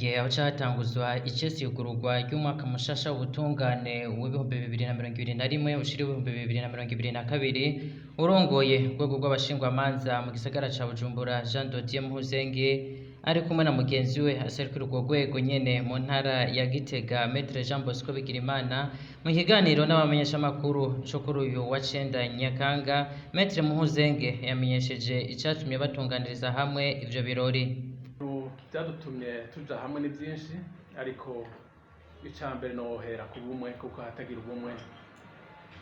Gihe aho catanguzwa icese yugururwa ry'umwaka mushasha w'ubutungane w'2021 ushira 2022, urongoye urwego rw'abashingwamanza mu gisagara ca Bujumbura, Jean Dodier Muhuzenge, ari kumwe na mugenzi we aserukira urwo rwego nyene mu ntara ya Gitega, Maître Jean Bosco Bigirimana, mu kiganiro n'abamenyeshamakuru co kuri uyu wa cenda Nyakanga, Maître Muhuzenge yamenyesheje icatumye batunganiriza hamwe ivyo birori. Byadutumye tuja hamwe ni byinshi, ariko icya mbere nohera ku bumwe, kuko hatagira ubumwe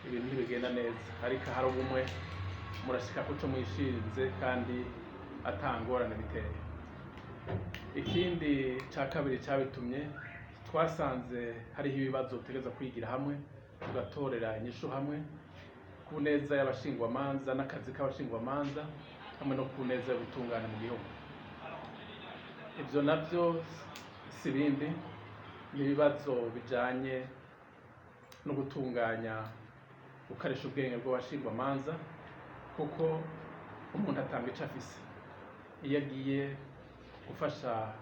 ibintu ntibigenda neza, ariko hari ubumwe murashika kuco mwishinze kandi atangorane biteye. Ikindi cya kabiri cyabitumye, twasanze hariho ibibazo dutegereza kwigira hamwe, tugatorera inyishu hamwe ku neza y'abashingwamanza n'akazi k'abashingwamanza, hamwe no ku neza y'ubutungane mu gihugu. Ibyo nabyo si bindi, ni ibibazo bijanye no gutunganya, gukoresha ubwenge bw'abashingwamanza, kuko umuntu atanga ico afise. Iyo agiye gufasha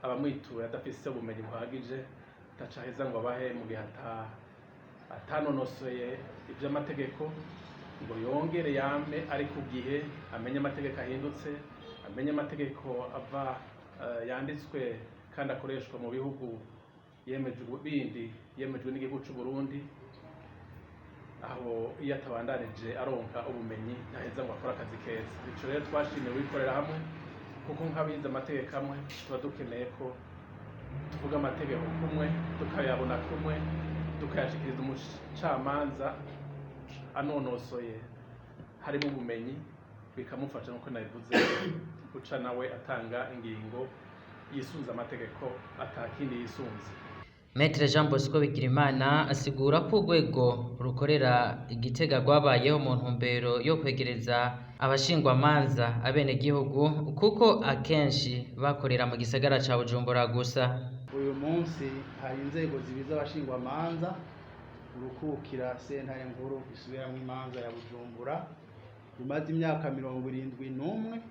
abamwitura adafise ubumenyi buhagije, ataca aheza ngo abahe, mu gihe atanonosoye ivy'amategeko ngo yongere yame ari ku gihe, amenye amategeko ahindutse, amenye amategeko ava yanditswe kandi akoreshwa mu bihugu yemejwe bindi yemejwe n'igihugu c'u Burundi. Aho iyo atabandanije aronka ubumenyi, ntaheza ngo akore akazi keza. Ico rero twashimiye wikorera hamwe, kuko nk'abize amategeko amwe tuba dukeneye ko tuvuga amategeko kumwe, tukayabona kumwe, tukayashikiriza umucamanza anonosoye, harimo ubumenyi, bikamufasha, nk'uko nabivuze, guca nawe atanga ingingo yisunze amategeko, atakindi yisunze. Maître Jean Bosco Bigirimana asigura ko urwego rukorera Igitega rwabayeho mu ntumbero yo kwegereza abashingwamanza abenegihugu, kuko akenshi bakorera mu gisagara ca Bujumbura gusa. Uyu munsi hari inzego zibiri z'abashingwamanza: urukukira sentare nkuru isubiramwo imanza ya Bujumbura, rumaze imyaka 71,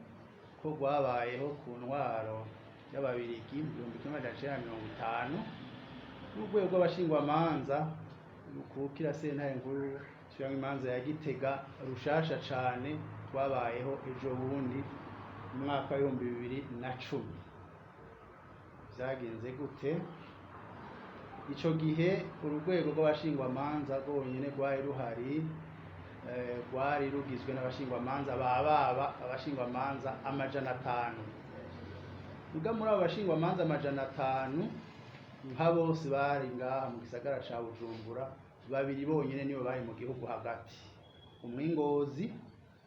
ko rwabayeho ku ntwaro y'Ababirigi mu 1950, n'urwego rw'abashingwamanza rukukira sentare nkuru isubiramwo imanza ya Gitega, rushasha cane, rwabayeho ejo bundi mu mwaka w'2010. Vyagenze gute? Ico gihe urwego rw'abashingwamanza rwonyene rwari ruhari, rwari rugizwe n'abashingwamanza bababa abashingwamanza 500. Muga muri abo bashingwamanza 500, nka bose bari ngaha mu gisagara ca Bujumbura, babiri bonyene nibo bari mu gihugu hagati, umwe i Ngozi,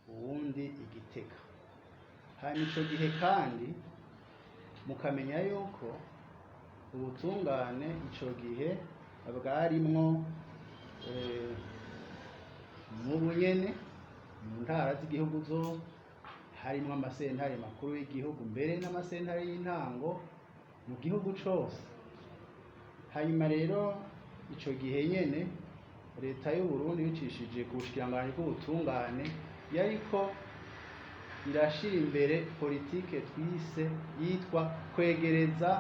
uwundi i Gitega. Hanyuma ico gihe kandi mukamenya yuko ubutungane ico gihe bwarimwo n'ubu nyene mu ntara z'igihugu zose harimwo amasentare makuru y'igihugu, mbere n'amasentare y'intango mu gihugu cose. Hanyuma rero ico gihe nyene leta y'u Burundi, bicishije ku bushikiranganji bw'ubutungane, yariko irashira imbere politike twise yitwa kwegereza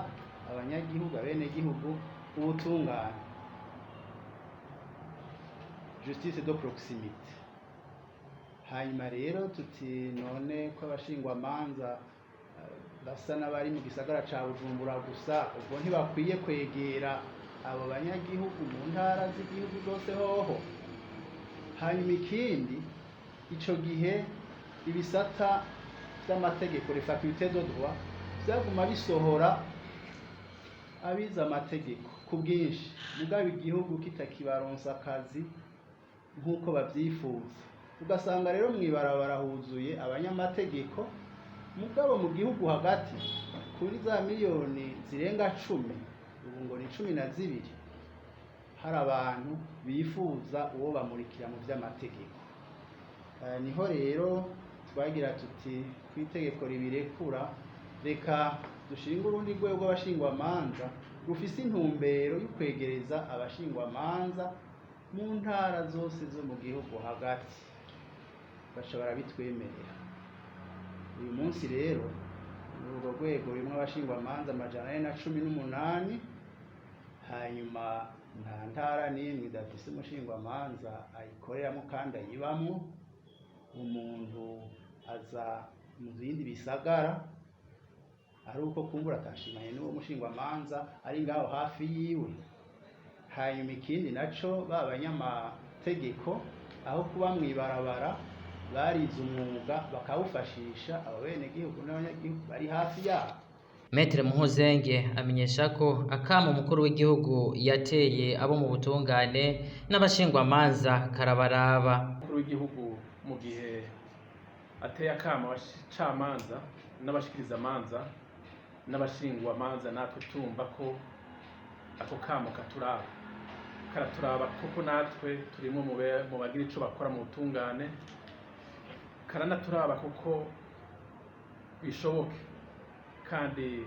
abanyagihugu, abenegihugu ubutungane, justice de proximité. Hanyuma rero tuti: none ko abashingwamanza basa n'abari mu gisagara ca Bujumbura gusa, ubwo ntibakwiye kwegera abo banyagihugu mu ntara z'igihugu zose hoho? Hanyuma ikindi, ico gihe ibisata vy'amategeko, les facultés de droit, vyaguma bisohora abize amategeko ku bwinshi, mugabo igihugu kitakibaronsa akazi nk'uko bavyifuza. Ugasanga rero mw'ibarabara huzuye abanyamategeko, mugabo mu gihugu hagati, kuri za miliyoni zirenga 10, ubu ngo ni 12, hari abantu bifuza uwo bamurikira mu vy'amategeko. Niho rero twagira tuti: kw'itegeko ribirekura, reka dushinge urundi rwego rw'abashingwamanza rufise intumbero yo kwegereza abashingwamanza mu ntara zose zo mu gihugu hagati. Baca barabitwemerera. Uyu munsi rero Urwo rwego rurimwo abashingwamanza 418. Hanyuma nta ntara n'imwe idafise umushingwamanza ayikoreramo kandi ayibamwo. Umuntu aza mu bindi bisagara ari uko kumbura atashimanye n'uwo mushingwamanza ari ngaho hafi yiwe. Hanyuma ikindi naco, ba banyamategeko aho kuba mw'ibarabara barize umwuga, bakawufashisha abo benegihugu n'abanyagihugu bari hafi yabo. Maître Muhozenge amenyesha ko akamo umukuru w'igihugu yateye abo mu butungane n'abashingwamanza karabaraba. Umukuru w'igihugu mu gihe ateye akamo abacamanza n'abashikirizamanza n'abashingwamanza, natwe tumva ko ako kamo katuraba, karaturaba, kuko natwe turimo mu bagira ico bakora mu butungane. Karanaturaba kuko bishoboke, kandi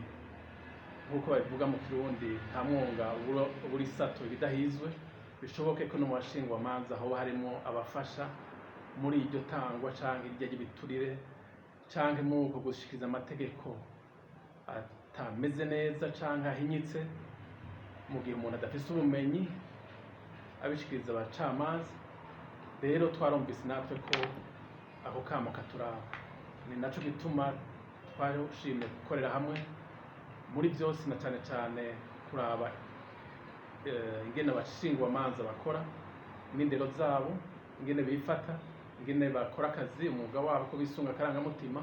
nk'uko babivuga mu Kirundi, nta mwonga ubura isato ibidahizwe. Bishoboke ko no mu bashingwamanza hoba harimo abafasha muri iryo tangwa canke irya ry'ibiturire, canke muri uko gushikiriza amategeko atameze neza canke ahinyitse, mu gihe umuntu adafise ubumenyi abishikiriza abacamanza. Rero twarumvise natwe ko ako kamo katuraba, ni naco gituma twashimye gukorera hamwe muri byose, na cane cane kuraba ingene abashingwamanza bakora n'indero zabo, ingene bifata, ingene bakora akazi, umwuga wabo, ko bisunga akarangamutima,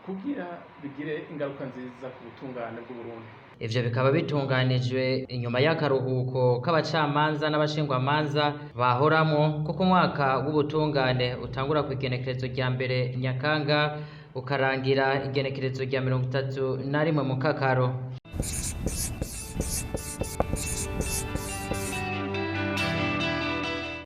kugira bigire ingaruka nziza ku butungane bw'Uburundi. Ivyo bikaba bitunganijwe inyuma y'akaruhuko k'abacamanza n'abashingwamanza bahoramwo, kuko umwaka w'ubutungane utangura kw'igenekerezo rya 1 Nyakanga ukarangira igenekerezo rya 31 Mukakaro.